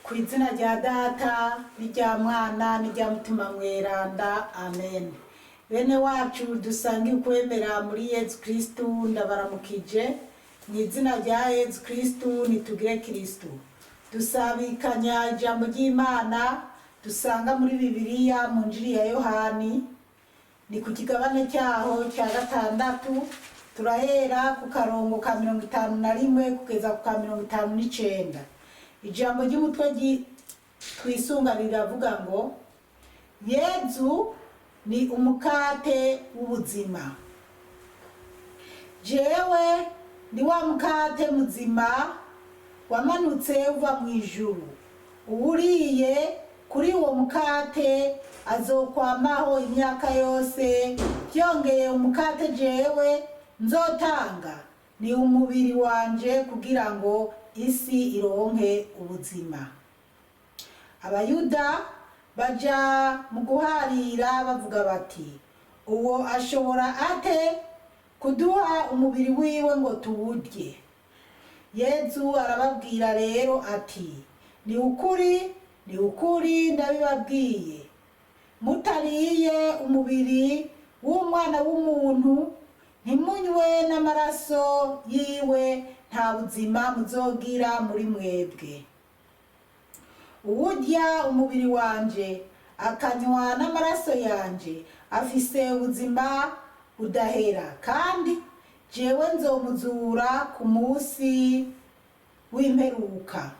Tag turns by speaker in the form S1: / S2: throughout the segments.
S1: Ku izina rya Data n'irya Mwana n'irya Mutima Mweranda, amen. Bene wacu dusangiye ukwemera muri Yezu Kristu, ndabaramukije mu izina rya Yezu Kristu. Nitugire Kristu. Dusabikanya ijambo ry'Imana dusanga muri Bibiliya mu Njiri ya Yohani, ni ku kigabane cyaho cya gatandatu. Turahera ku karongo ka 51 kugeza ku ka 59. Ijambo ry'umutwe twisunga riravuga ngo: "Yezu ni umukate w'ubuzima." "Jewe ni wa mukate muzima wamanutse uva mu ijuru. Uwuriye kuri uwo mukate azokwamaho imyaka yose. Byongeye, umukate jewe nzotanga ni umubiri wanje, kugira ngo isi ironke ubuzima." Abayuda baja mu guharira bavuga bati: "Uwo ashobora ate kuduha umubiri wiwe ngo tuwurye?" Yezu arababwira rero ati: "Ni ukuri, ni ukuri, ndabibabwiye, mutariye umubiri w'Umwana w'umuntu, ntimunywe n'amaraso yiwe, nta buzima muzogira muri mwebwe. Uwurya umubiri wanje akanywa n'amaraso yanje afise ubuzima budahera, kandi jewe nzomuzura ku munsi w'imperuka.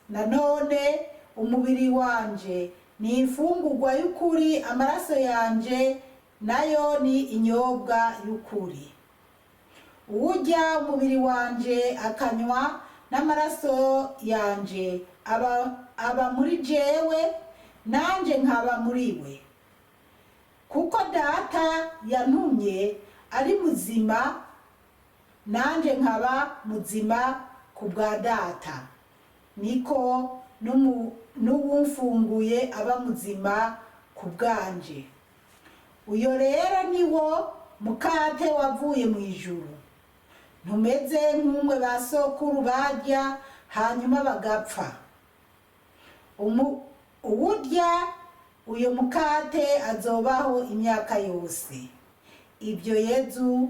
S1: Nanone umubiri wanje ni imfungurwa y'ukuri, amaraso yanje nayo ni inyobwa y'ukuri. Uwurya umubiri wanje akanywa n'amaraso yanje aba muri jewe, nanje nkaba muri we. Kuko Data yantumye ari muzima, nanje nkaba muzima ku bwa Data, niko n'uwumfunguye aba muzima ku bwanje. Uyo rero ni wo mukate wavuye mu ijuru. Ntumeze nk'umwe ba sokuru barya hanyuma bagapfa. Uwurya uyo mukate azobaho imyaka yose." Ibyo Yezu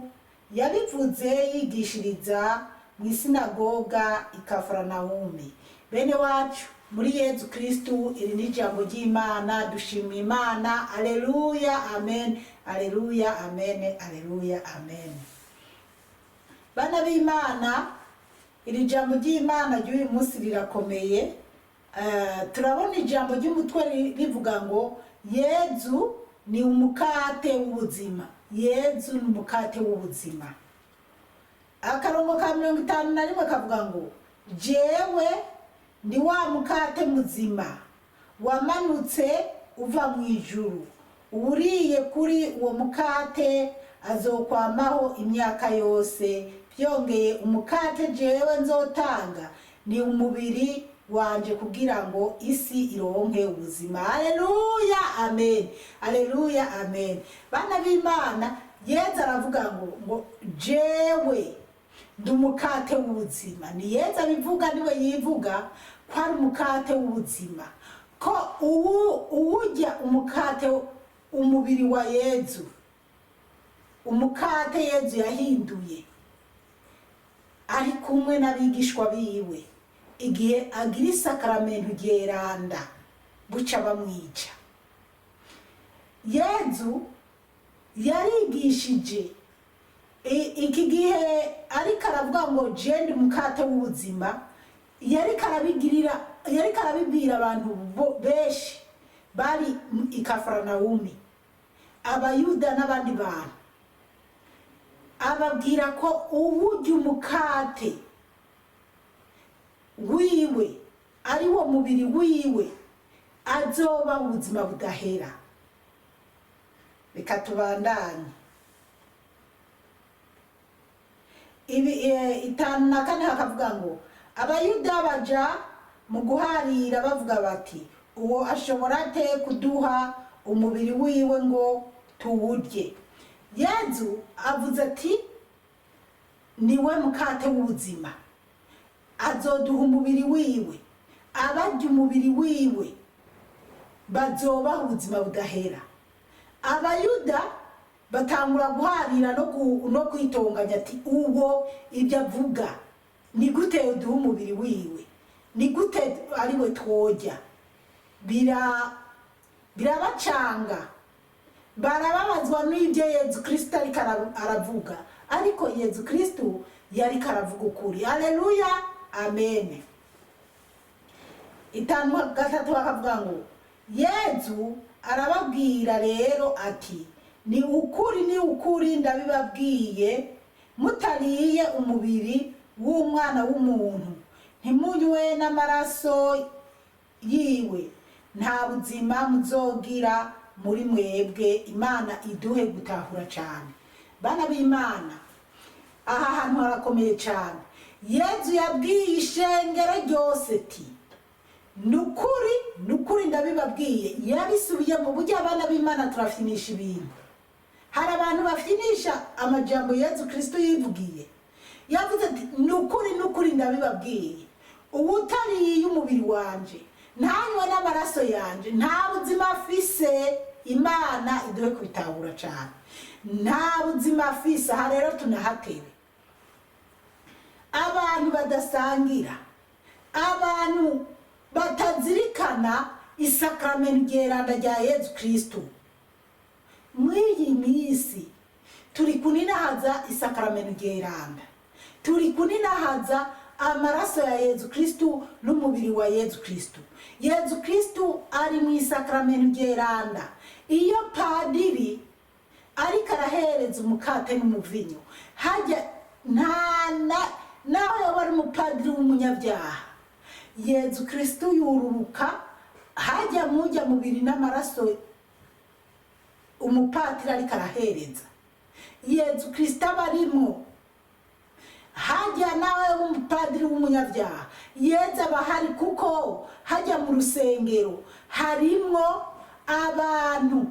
S1: yabivuze yigishiriza mu isinagoga i Kafaranawumi. Bene wacu muri Yezu Kristu, iri ni ijambo ry'Imana. Dushima Imana. Aleluya, amen. Aleluya, amen. Aleluya, amen. Bana b'Imana, iri jambo ry'Imana ry'uyu munsi rirakomeye. Turabona ijambo ry'umutwe rivuga ngo: "Yezu ni umukate w'ubuzima." Yezu ni umukate w'ubuzima. Akarongo ka 51 kavuga ngo: "Jewe ndi wa mukate muzima wamanutse uva mu ijuru. Uwuriye kuri uwo mukate azokwamaho imyaka yose. Byongeye, umukate jewe nzotanga ni umubiri wanje, kugira ngo isi ironke ubuzima." Aleluya, amen. Aleluya, amen. Bana b'Imana, Yezu aravuga ngo: "Jewe ndi umukate w'ubuzima." Ni Yezu abivuga, niwe yivuga ko ari umukate w'ubuzima, ko uwurya umukate, umubiri wa Yezu, umukate Yezu yahinduye ari kumwe n'abigishwa biwe igihe agira isakaramentu ryeranda, buca bamwica. Yezu yarigishije iki gihe ariko aravuga ngo: "Je ndi mukate w'ubuzima." Yariko arabigirira, yariko arabibwira abantu benshi bari i Kafaranawumi, Abayuda n'abandi bantu. Ababwira ko uwurya umukate wiwe, ari wo mubiri wiwe, azoba ubuzima budahera. Reka tubandanye. Ibi 54 hakavuga ngo: "Abayuda baja mu guharira bavuga bati: 'Uwo ashobora ate kuduha umubiri wiwe ngo tuwurye?'" Yezu avuze ati niwe mukate w'ubuzima, azoduha umubiri wiwe. Abarya umubiri wiwe bazobaha ubuzima budahera. Abayuda batangura guharira no kwitonganya ati: "Uwo ibyo avuga ni gute? Duha umubiri wiwe ni gute ariwe twojya?" Birabacanga, barababazwa n'ibyo Yezu Kristo ariko aravuga, ariko Yezu Kristo yariko aravuga ukuri. Aleluya, amen. 53 bakavuga ngo: Yezu arababwira rero ati: "Ni ukuri, ni ukuri, ndabibabwiye, mutariye umubiri w'Umwana w'umuntu, ntimunywe n'amaraso yiwe, nta buzima muzogira muri mwebwe." Imana iduhe gutahura cyane. Bana b'Imana, aha hantu harakomeye cyane. Yezu yabwiye ishengero ryose ti: "Ni ukuri, ni ukuri, ndabibabwiye." Yabisubiye mu buryo abana b'Imana turafinisha ibintu. Hari abantu bafinisha amajambo Yezu Kristo yivugiye. Yavuze ati: "Ni ukuri, ni ukuri, ndabibabwiye, uwutariye umubiri wanje ntanywe n'amaraso yanje nta buzima afise." Imana iduhe kubitahura cyane. Nta buzima afise. Aha rero tunahatere abantu badasangira, abantu batazirikana isakramento ryeranda rya Yezu Kristo. Mw'iyi minsi turi kuninahaza isakramento ryeranda, turi kuninahaza amaraso ya Yezu Kristu n'umubiri wa Yezu Kristu. Yezu Kristu ari mu isakramento ryeranda. Iyo padiri ariko arahereza umukate n'umuvinyo, hajya nta naho yaba ari umupadiri w'umunyabyaha, Yezu Kristu yururuka hajya mujya mubiri n'amaraso umupatiri ariko arahereza. Yezu Kristo aba arimo hajya. Nawe w'umupadiri w'umunyabyaha, Yezu aba ahari, kuko hajya mu rusengero harimwo abantu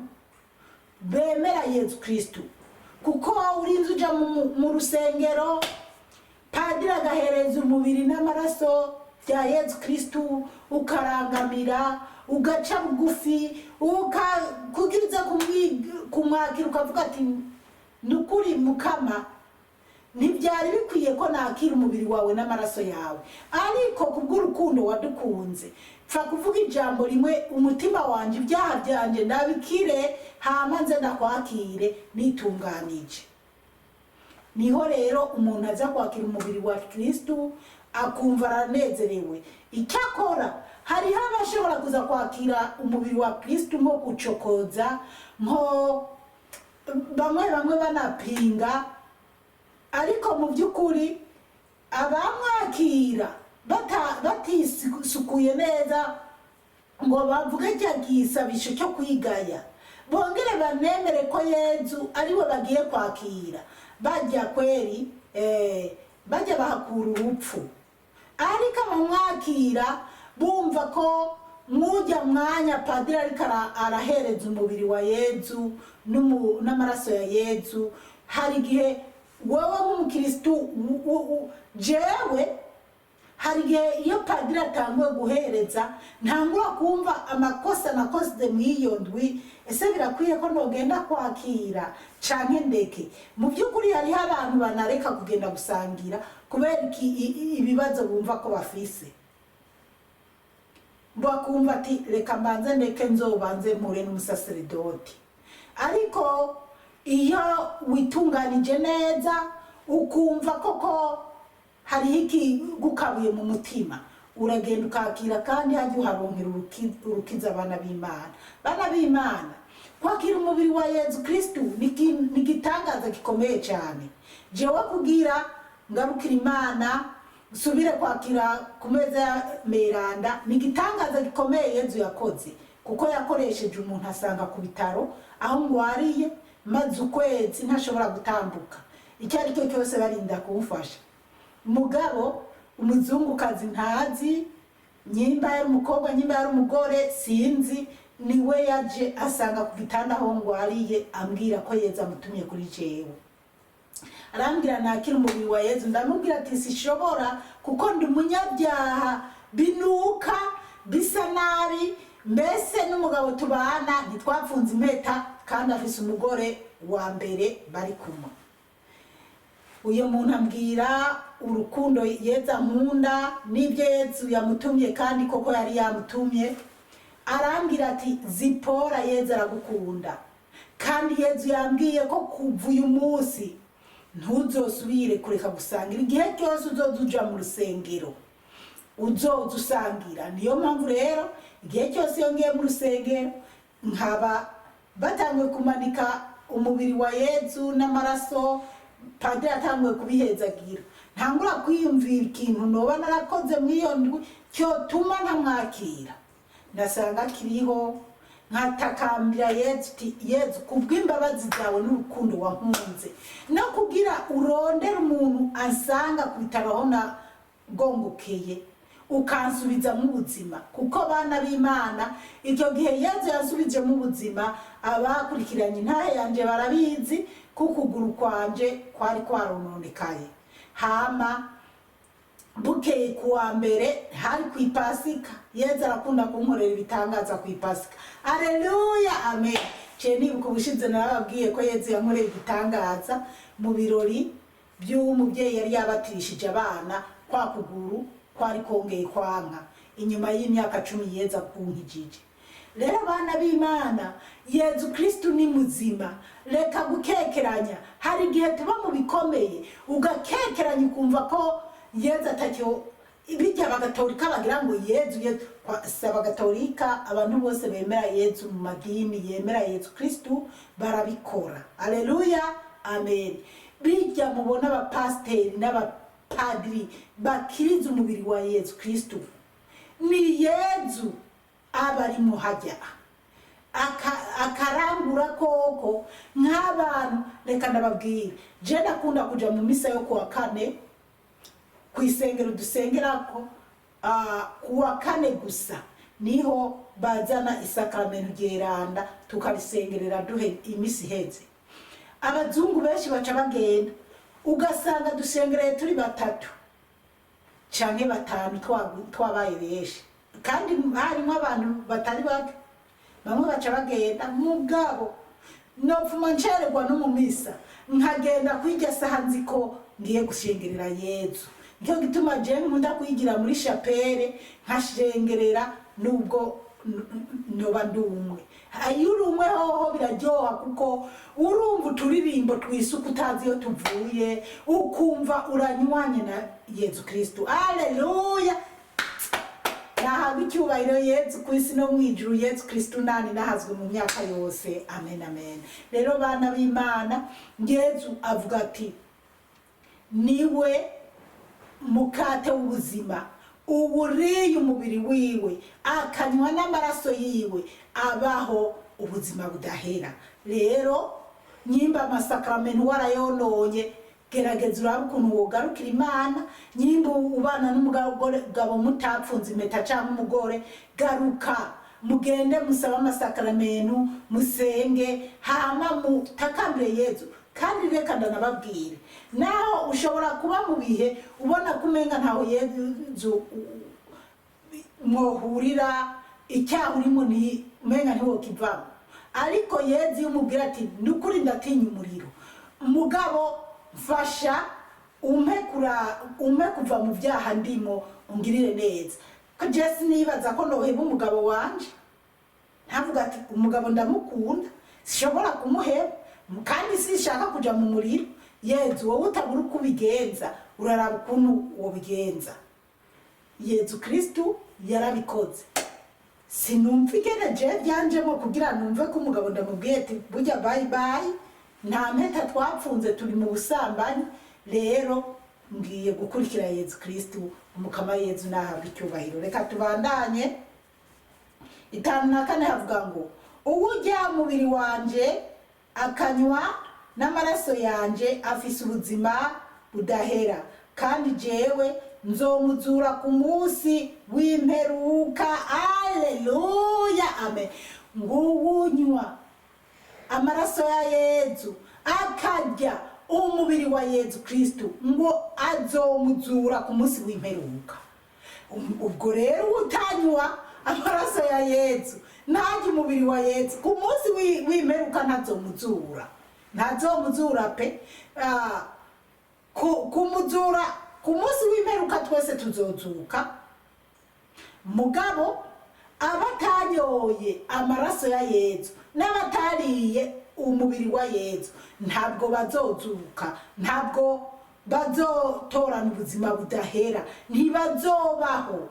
S1: bemera Yezu Kristo. Kuko urinze uja mu rusengero, padiri agahereza umubiri n'amaraso bya Yezu Kristu, ukarangamira, ugaca bugufi, kugira uze kumwakira, ukavuga ati: "Ni ukuri Mukama, ntibyari bikwiye ko nakira umubiri wawe n'amaraso yawe, ariko kubw'urukundo wadukunze, pfa kuvuga ijambo rimwe, umutima wanjye ibyaha byanjye ndabikire, hama nze ndakwakire nitunganije." Niho rero umuntu aza kwakira umubiri wa Kristu akumva aranezerewe. Icyakora hariho abashobora kuza kwakira umubiri wa Kristu nko gucokoza, nko bamwe bamwe banapinga, ariko mu by'ukuri abamwakira batisukuye neza ngo bavuge cya gisabisho cyo kwigaya, bongere banemere ko Yezu ariwe bagiye kwakira, bajya kweri bajya bahakura urupfu. Ariko abamwakira bumva ko mwujya mwanya padiri ariko arahereza umubiri wa Yezu n'amaraso ya Yezu, hari igihe wowe nk'umukirisitu, jewe hari igihe iyo padiri atanguye guhereza ntangura kumva amakosa nakoze mw'iyo ndwi. Ese birakwiye ko nogenda kwakira canke ndeke? Mu by'ukuri hariho abantu banareka kugenda gusangira kubera ibibazo bumva ko bafise, bakumva ati: "Reka mbanze ndeke, nzobanze mpure n'umusaseredoti." Ariko iyo witunganije neza, ukumva koko hariho ikigukabuye mu mutima, uragenda ukakira, kandi hajya uharonkera urukiza. Abana b'Imana, bana b'Imana, kwakira umubiri wa Yezu Kristu ni igitangaza gikomeye cyane. Jewe kugira ngarukira Imana, nsubire kwakira ku meza ya meranda, ni igitangaza gikomeye Yezu yakoze, kuko yakoresheje umuntu asanga ku bitaro aho ngwariye, maze ukwezi ntashobora gutambuka, icyo ari cyo cyose barinda kumufasha. Mugabo umuzungukazi ntazi nyimba yari umukobwa, nyimba yari umugore, sinzi, niwe yaje asanga ku gitanda aho ngwariye, ambwira ko Yezu amutumye kuri jewe, arambwira nakira umubiri wa Yezu. Ndamubwira ati: "Sishobora kuko ndi umunyabyaha." Binuka, bisa nabi. Mbese n'umugabo tubana ntitwapfunze impeta, kandi afise umugore wa mbere bari kumwe. Uyu muntu ambwira urukundo Yezu ankunda n'ibyo Yezu yamutumye, kandi koko yari yamutumye. Arambwira ati: "Zipora, Yezu aragukunda, kandi Yezu yambwiye ko kuva uyu munsi ntuzosubire kureka gusangira. Igihe cyose uzoza uja mu rusengero, uzoza usangira." Niyo mpamvu rero igihe cyose iyo ngiye mu rusengero, nkaba batanguye kumanika umubiri wa Yezu n'amaraso, padiri atanguye kubihezagira, ntangura kwiyumvira ikintu noba narakoze muri iyo ndwi cyotuma ntamwakira. Ndasanga akiriho, nkatakambira Yezu uti: "Yezu, kubw'imbabazi zawe n'urukundo wankunze, no kugira urondere umuntu ansanga ku bitaro aho nagongokeye, ukansubizamo ubuzima." Kuko bana b'Imana, icyo gihe Yezu yansubijemo ubuzima, abakurikiranye intahe yanje barabizi ko ukuguru kwanje kwari kwarononekaye. Hama bukeye ku wa mbere, hari ku Ipasika. Yezu arakunda kunkorera ibitangaza ku Ipasika. Aleluya, amen. Ciye nibuka ubushize narababwiye ko Yezu yankoreye igitangaza mu birori by'umubyeyi yari yabatirishije abana, kwa kuguru kwari kongeye kwanka inyuma y'imyaka 10 Yezu akunkijije. Rero abana b'Imana, Yezu Kristu ni muzima. Reka gukekeranya. Hari igihe tuba mu bikomeye, ugakekeranya, ukumva ko Yezu atacyo. Bijya Abagatolika bagira ngo Yezu, Yezu. Si Abagatolika, abantu bose bemera Yezu mu madini yemera Yezu Kristu barabikora. Aleluya, amen. Bijya mubona abapasiteri n'abapadiri bakiriza umubiri wa Yezu Kristu, ni Yezu aba arimo hajya akarangura koko nk'abantu. Reka ndababwira, je ndakunda kuja mu misa yo kuwa kane ku isengero dusengerako. Kuwa kane gusa niho bazana isakaramentu ryeranda, tukarisengerera duhe imisi iheze. Abazungu benshi baca bagenda, ugasanga dusengereye turi batatu canke batanu, twabaye benshi, kandi harimo abantu batari bake. Bamwe baca bagenda, mugabo nopfuma ncererwa no mu misa, nkagenda kwirya saha nzi ko ngiye gushengerera Yezu. Nicyo gituma jewe nkunda kwigira muri chapelle, nkashengerera nubwo noba ndi umwe. Iyo uri umwe hoho biraryoha, kuko urumva uturirimbo twisuka utazi iyo tuvuye, ukumva uranywanye na Yezu Kristu. Aleluya, nahabwa icyubahiro Yezu ku isi no mu ijuru. Yezu Kristu nani nahazwe mu myaka yose. Amen, amen. Rero bana b'Imana, Yezu avuga ati niwe mukate w'ubuzima, uwuriye umubiri wiwe akanywa n'amaraso yiwe abaho ubuzima budahera. Rero nyimba amasakaramentu warayononye, gerageza urabe ukuntu wogarukira Imana. Nyimba ubana n'umugabo mutapfunze impeta, cyangwa umugore, garuka mugende musabe amasakaramentu, musenge, hama mutakambire Yezu. Kandi reka ndanababwire, naho ushobora kuba mu bihe ubona ko umenga ntaho Yezu mwohurira, icyaha urimo ni umenga ntiwokivamo, ariko Yezu iyo umubwira ati: "Nukuri ndatinya umuriro, mugabo mfasha umpe umpe kuva mu byaha ndimo, ungirire neza," ko jesi nibaza ko noheba umugabo wanje, ntavuga ati: "Umugabo ndamukunda, sishobora kumuheba, kandi sinshaka kuja mu muriro. Yezu, wowe utabura uko ubigenza, uraraba ukuntu wobigenza." Yezu Kristu yarabikoze. Sinumva ingene je byanjemo kugira numve ko umugabo ndamubwiye ati: "Burya bye bye, nta mpeta twapfunze, turi mu busambanyi, rero ngiye gukurikira Yezu Kristu." Umukama Yezu nahabwa icyubahiro. Reka tubandanye. 54 havuga ngo: "Uwurya umubiri wanje akanywa n'amaraso yanje afise ubuzima budahera, kandi jewe nzomuzura ku munsi w'imperuka." Aleluya, amen. Nguwunywa amaraso ya Yezu akarya umubiri wa Yezu Kristu, ngo azomuzura ku munsi w'imperuka. Ubwo rero utanywa amaraso ya Yezu ntarye umubiri wa Yezu, ku munsi w'imperuka ntazomuzura, ntazomuzura pe. Kumuzura ku munsi w'imperuka twese tuzozuka, mugabo abatanyoye amaraso ya Yezu n'abatariye umubiri wa Yezu ntabwo bazozuka, ntabwo bazotorana ubuzima budahera, ntibazobaho.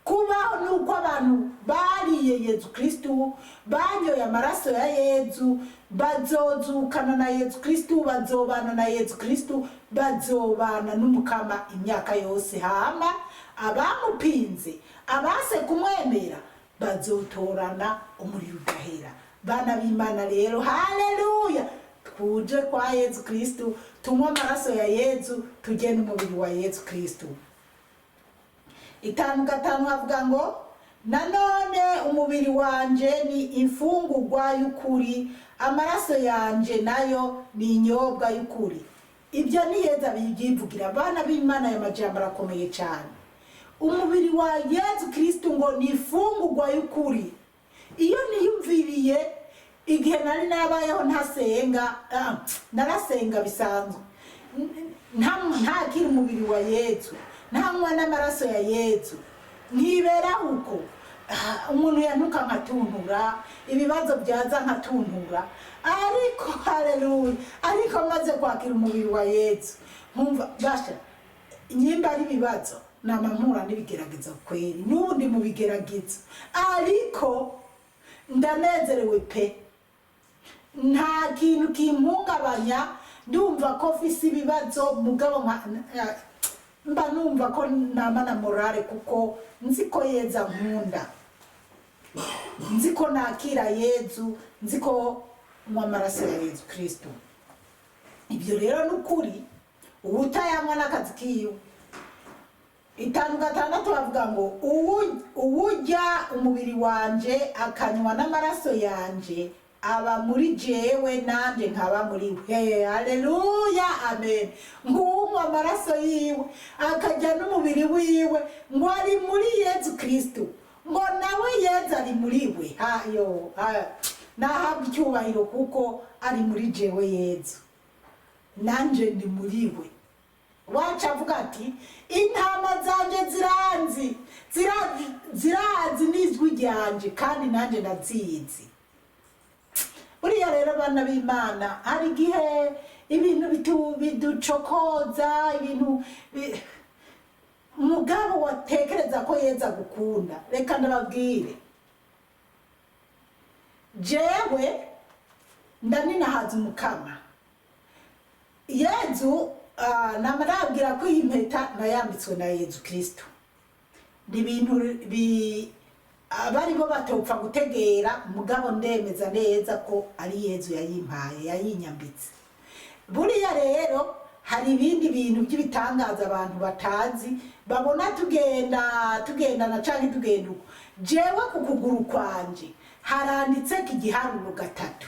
S1: Kubaho ni uko abantu bariye Yezu Kristu, banyoye amaraso ya Yezu, bazozukana na Yezu Kristu, bazobana na Yezu Kristu, bazobana n'Umukama imyaka yose. Hama abamupinze, abase kumwemera, bazotorana umuriro udahera. Bana b'Imana rero, haleluya, twuje kwa Yezu Kristu, tunywe amaraso ya Yezu, tujye n'umubiri wa Yezu Kristu. 5:5 havuga ngo nanone umubiri wanje ni imfungurwa y'ukuri, amaraso yanje nayo ni inyobwa y'ukuri. Ibyo ni Yezu abyivugira. Abana b'Imana, aya majambo arakomeye cyane. Umubiri wa Yezu Kristu ngo ni imfungurwa y'ukuri. Iyo niyumviriye igihe nari nabayeho ntasenga, narasenga bisanzwe, ntakira umubiri wa Yezu, ntanywa n'amaraso ya Yezu, nkibera uko. Umuntu yantuka nkatuntura, ibibazo byaza nkatuntura, ariko haleluya, ariko maze kwakira umubiri wa Yezu nkumva basha nyimba ari ibibazo nama mpura n'ibigerageza kweri, n'ubu ndi mu bigeragezo, ariko ndanezerewe pe, nta kintu kimpungabanya. Ndumva ko mfise ibibazo, mugabo mba numva ko nama na morale, kuko nzi ko Yezu ankunda, nzi ko nakira Yezu, nzi ko nywa amaraso ya Yezu Kristo. Ibyo rero ni ukuri, uwutayanywa n'akazi kiwe. 5:6 bavuga ngo uwurya umubiri wanje akanywa n'amaraso yanje aba muri jewe, nanje nkaba muri we. Haleluya, amen. Nguwunywa amaraso yiwe akarya n'umubiri wiwe ngo ari muri Yezu Kristo, ngo nawe Yezu ari muri we. Hayo nahabwa icyubahiro kuko ari muri jewe Yezu, nanje ndi muri we. Waca avuga ati intama zanje ziranzi, zirazi n'ijwi ryanje, kandi nanje ndazizi. Buriya rero bana b'Imana, hari igihe ibintu biducokoza, ibintu mugabo watekereza ko Yezu agukunda. Reka ndababwire, jewe ndaninahaza Umukama Yezu. Nama nababwira ko iyi mpeta nayambitswe na Yezu Kristo. Ni ibintu abari bo batopfa gutegera, mugabo ndemeza neza ko ari Yezu yayimpaye, yayinyambitse. Buriya rero hari ibindi bintu by'ibitangaza abantu batazi, babona tugenda tugendana canke tugenda uko. Jewe ku kuguru kwanje haranditseko igiharuro 3,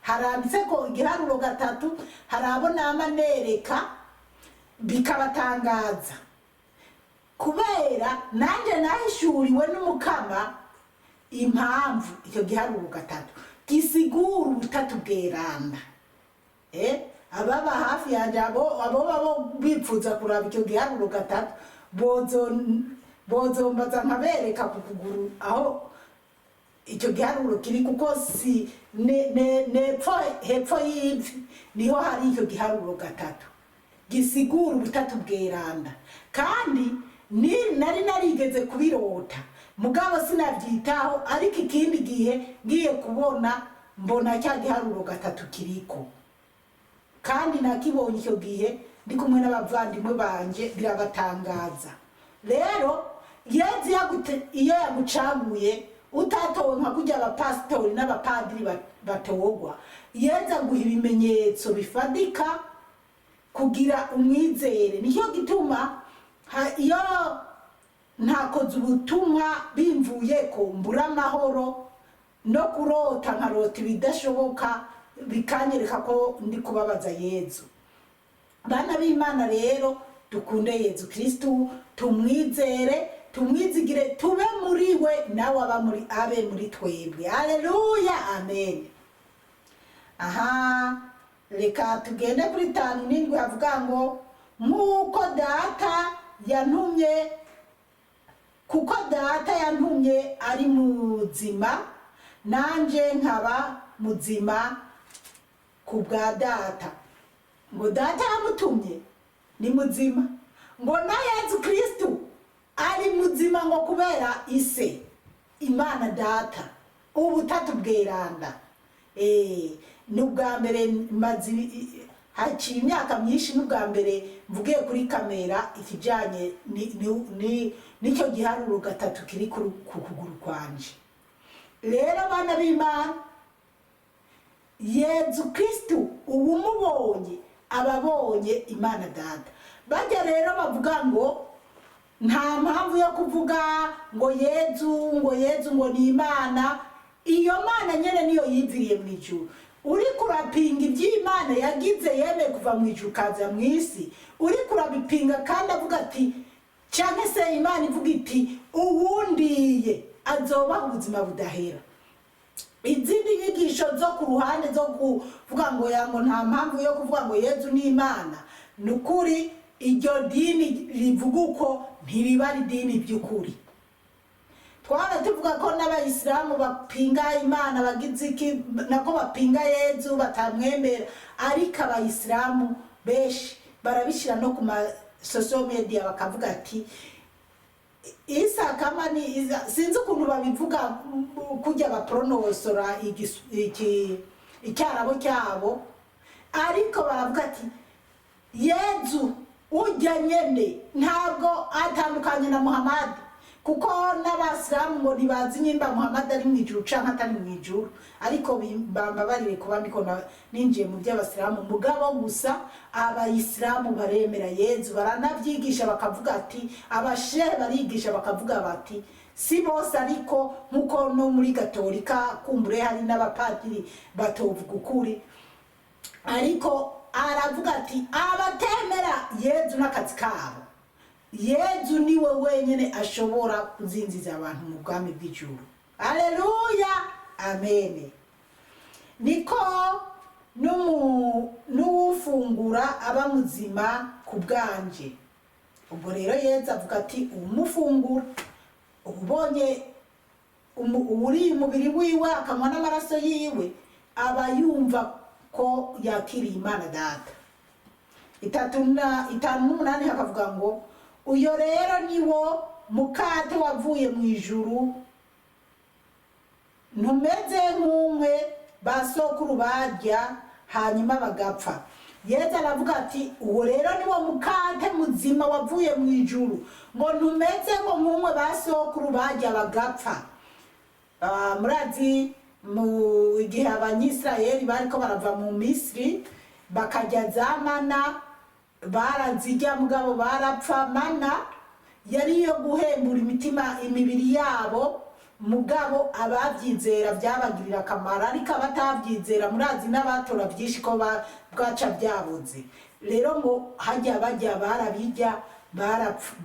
S1: haranditseko igiharuro 3. Hari abo nama nereka bikabatangaza, kubera nanjye nahishuriwe n'Umukama impamvu icyo giharuro 3 gisigura ubutatu bweranda. Ababa hafi yanjye, abo baba bipfuza kuraba icyo giharuro 3, bozombaza nkabereka ku kuguru aho icyo giharuro kiri, kuko si nepfo hepfo y'ivi niho hari icyo giharuro 3 gisigura ubutatu bweranda. Kandi nari narigeze kubirota, mugabo sinabyitaho, ariko ikindi gihe ngiye kubona mbona cya giharuro 3 kiriko, kandi nakibonye icyo gihe ndi kumwe n'abavandimwe banje, birabatangaza. Rero Yezu iyo yagucaguye utatowe nka kurya abapasitori n'abapadiri batogwa, Yezu aguha ibimenyetso bifadika kugira umwizere. Nicyo gituma iyo ntakoze ubutumwa bimvuye ko mbura amahoro no kurota nkarota ibidashoboka, bikanyereka ko ndi kubabaza Yezu. Bana b'Imana rero Dukunde Yezu Kristu, tumwizere, tumwizigire, tube muri we, nawe aba muri abe muri twebwe. Haleluya, amen. Aha reka tugende kuri 57, havuga ngo nk'uko Data yantumye, kuko Data yantumye ari muzima, nanje nkaba muzima ku bwa Data. Ngo Data yamutumye ni muzima, ngo na Yezu Kristu ari muzima, ngo kubera ise Imana Data, Ubutatu Bweranda. Ni ubwa mbere maze, haciye imyaka myinshi, n'ubwa mbere mvugiye kuri kamera ikijyanye n'icyo giharuro gatatu kiri ku kuguru kwanje. Rero abana b'Imana, Yezu Kristu uwumubonye aba abonye Imana Data. Bajya rero bavuga ngo nta mpamvu yo kuvuga ngo Yezu, ngo Yezu ngo ni Imana, iyo Mana nyene niyo yiviriye mu ijuru. Uri kurapinga iby'Imana yagize, yemeye kuva mu ijuru ukaza mu isi, uri kurabipinga. Kandi avuga ati, cyangwa se Imana ivuga iti: "Uwundiye azobaho ubuzima budahera." Izindi nyigisho zo ku ruhande zo kuvuga ngo yango nta mpamvu yo kuvuga ngo Yezu ni Imana, ni ukuri iryo dini rivuga uko ntiriba ari idini by'ukuri. Twaba tuvuga ko n'Abayisilamu bapinga Imana, bagize iki, nako bapinga Yezu, batamwemera, ariko Abayisilamu benshi barabishyira no ku ma social media, bakavuga ati Isa kama ni Isa, sinzi ukuntu babivuga kujya bapronosora icyarabo cyabo, ariko baravuga ati Yezu ujya nyene ntabwo atandukanye na Muhamadi, kuko n'Abasilamu ngo ntibazi nyimba Muhamadi ari mu ijuru canke atari mu ijuru. Ariko bambabarire kuba ndiko ninjiye mu by'Abasilamu, mugabo gusa Abayisilamu baremera Yezu, baranavyigisha, bakavuga ati, abashehe barigisha bakavuga bati, si bose ariko, nkuko no muri Gatolika kumbure hari n'abapadiri batovuga ukuri, ariko aravuga ati abatemera Yezu n'akazi kabo, Yezu niwe wenyine ashobora kuzinziza abantu mu bwami bw'ijuru. Aleluya, amen. Niko n'uwufungura aba muzima ku bwanje. Ubwo rero Yezu avuga ati uwumufungura, ubonye uwuriye umubiri wiwe akanywa n'amaraso yiwe, aba yumva ko yakiriye Imana Data. 58 hakavuga ngo uyo rero niwo mukate wavuye mu ijuru, ntumeze nk'umwe basokuru barya hanyuma bagapfa. Yezu aravuga ati uwo rero niwo mukate muzima wavuye mu ijuru, ngo ntumeze ngo nk'umwe basokuru barya bagapfa. Murazi mu igihe Abanyisirayeli bariko barava mu Misiri bakarya za mana, barazirya mugabo barapfa. Mana yari iyo guhembura imitima, imibiri yabo, mugabo ababyizera byabagirira akamaro, ariko abatabyizera, murazi n'abatora byinshi ko bwaca byabuze. Rero ngo hajya bajya barabijya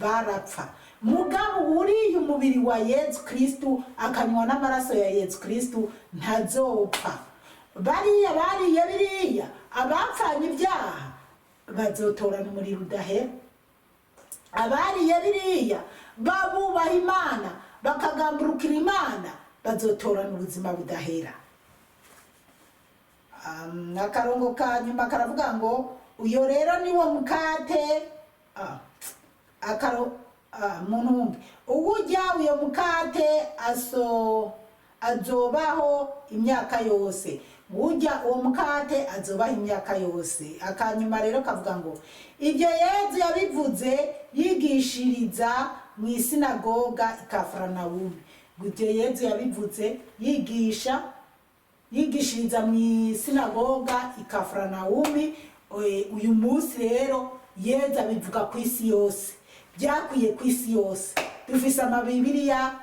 S1: barapfa, mugabo uriye umubiri wa Yezu Kristu akanywa n'amaraso ya Yezu Kristu ntazopfa. Bariya bariye biriya, abapfanye ibyaha bazotorana umuriro udahera. Abariye biriya babubaha Imana, bakagamburukira Imana, bazotorana ubuzima budahera. Akarongo ka nyuma karavuga ngo uyo rero niwo mukate, akaro muntumbi uwurya uyo mukate aso azobaho imyaka yose. Urya uwo mukate azobaho imyaka yose. Akanyuma rero kavuga ngo ibyo Yezu yabivuze yigishiriza mu isinagoga i Kafaranawumi. Ngo ibyo Yezu yabivuze yigisha, yigishiriza mu isinagoga i Kafaranawumi. Uyu munsi rero Yezu abivuga ku isi yose, byakwiye ku isi yose, dufise Amabibiriya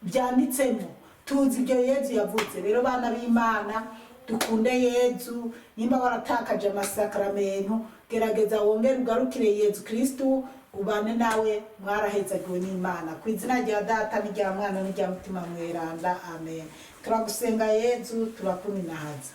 S1: byanditsemo, tuzi ibyo Yezu yavuze. Rero bana b'Imana, dukunde Yezu. Nimba waratakaje amasakaramentu, Gerageza wongere ugarukire Yezu Kristu, ubane nawe. Mwarahezagiwe n'Imana. Ku izina rya Data n'irya Mwana n'irya Mutima Mweranda, amen. Turagusenga Yezu, turakuninahaza.